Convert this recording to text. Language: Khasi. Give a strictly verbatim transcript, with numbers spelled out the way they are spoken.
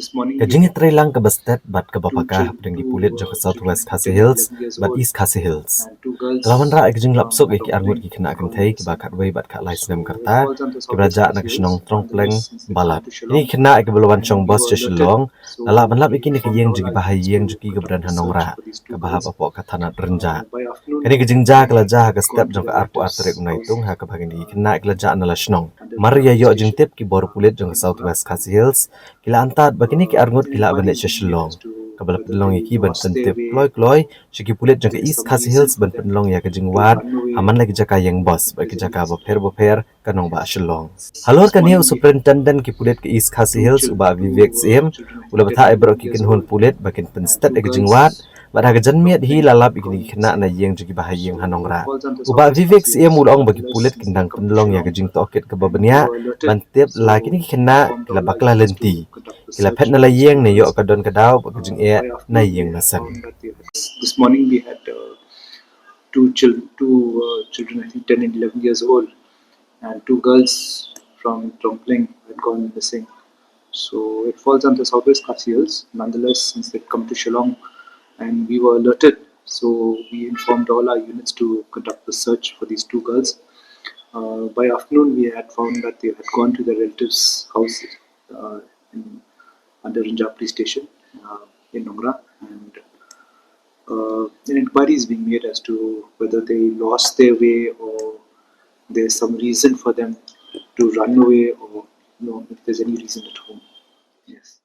Ka jingïatreilang kaba stet bad kaba paka hapdeng ki pulit jong ka South West Khasi Hills bad East Khasi Hills ka la wanrah ïa ka jinglap suk ïa ki arngut ki khynnah kynthei kiba khatwei bad khatlai snem ka rta, kiba la jah na ka shnong Trongpleng, Balat. Kine ki khynnah kiba la wan shong bos sha Shillong la lah ban lap ïa kine ki ïing jong kiba ha ïing jong ki kaba don ha Nongrah, kaba hap hapoh ka thanat Rynjah. Kane ka jingjia ka la jia ha ka step jong ka arphew ar tarik u Naitung, ha kaba kine ki khynnah ki la jah na la shnong. Mar ïa ïoh jingtip, ki bor pulit jong ka South West Khasi Hills ki la antad ba kine ki arngut ki lah ban leit sha Shillong, kaba la pynlong ïa ki ban pyntip kloi kloi sha ki pulit jong ka East Khasi Hills ban pynlong ïa ka jingwad ha man la ki jaka ïeng bos bad ki jaka bapher bapher ka nongbah Shillong. Halor kane, u Superintendent ki pulit ka East Khasi Hills, u Bah Vivek Syiem, u la bthah ïa baroh ki kynhun pulit ba kin pynstet ïa ka jingwad, bad ha ka janmiet hi la lap ïa kine ki khynnah na ïing jong kiba ha ïing ha Nongrah. U Bah Vivek Syiem u la ong ba ki pulit kin dang pynlong ïa ka jingtohkit kaba bniah ban tip la kine ki khynnah ki la bakla lynti, ki la phet na la ïing ne ïoh ka don ka daw bad ka jingeh na ïing na sem. This morning we had uh, two children, two uh, children, I think ten and eleven years old, and two girls from Trongpleng had gone missing. So it falls under Southwest Khasi Hills. Nonetheless, since they'd come to Shillong and we were alerted, so we informed all our units to conduct the search for these two girls. Uh, by afternoon, we had found that they had gone to their relatives' house uh, in, under Rynjah Police Station uh, in Nongrah, and uh, an inquiry is being made as to whether they lost their way or there's some reason for them to run away, or you know, if there's any reason at home. Yes.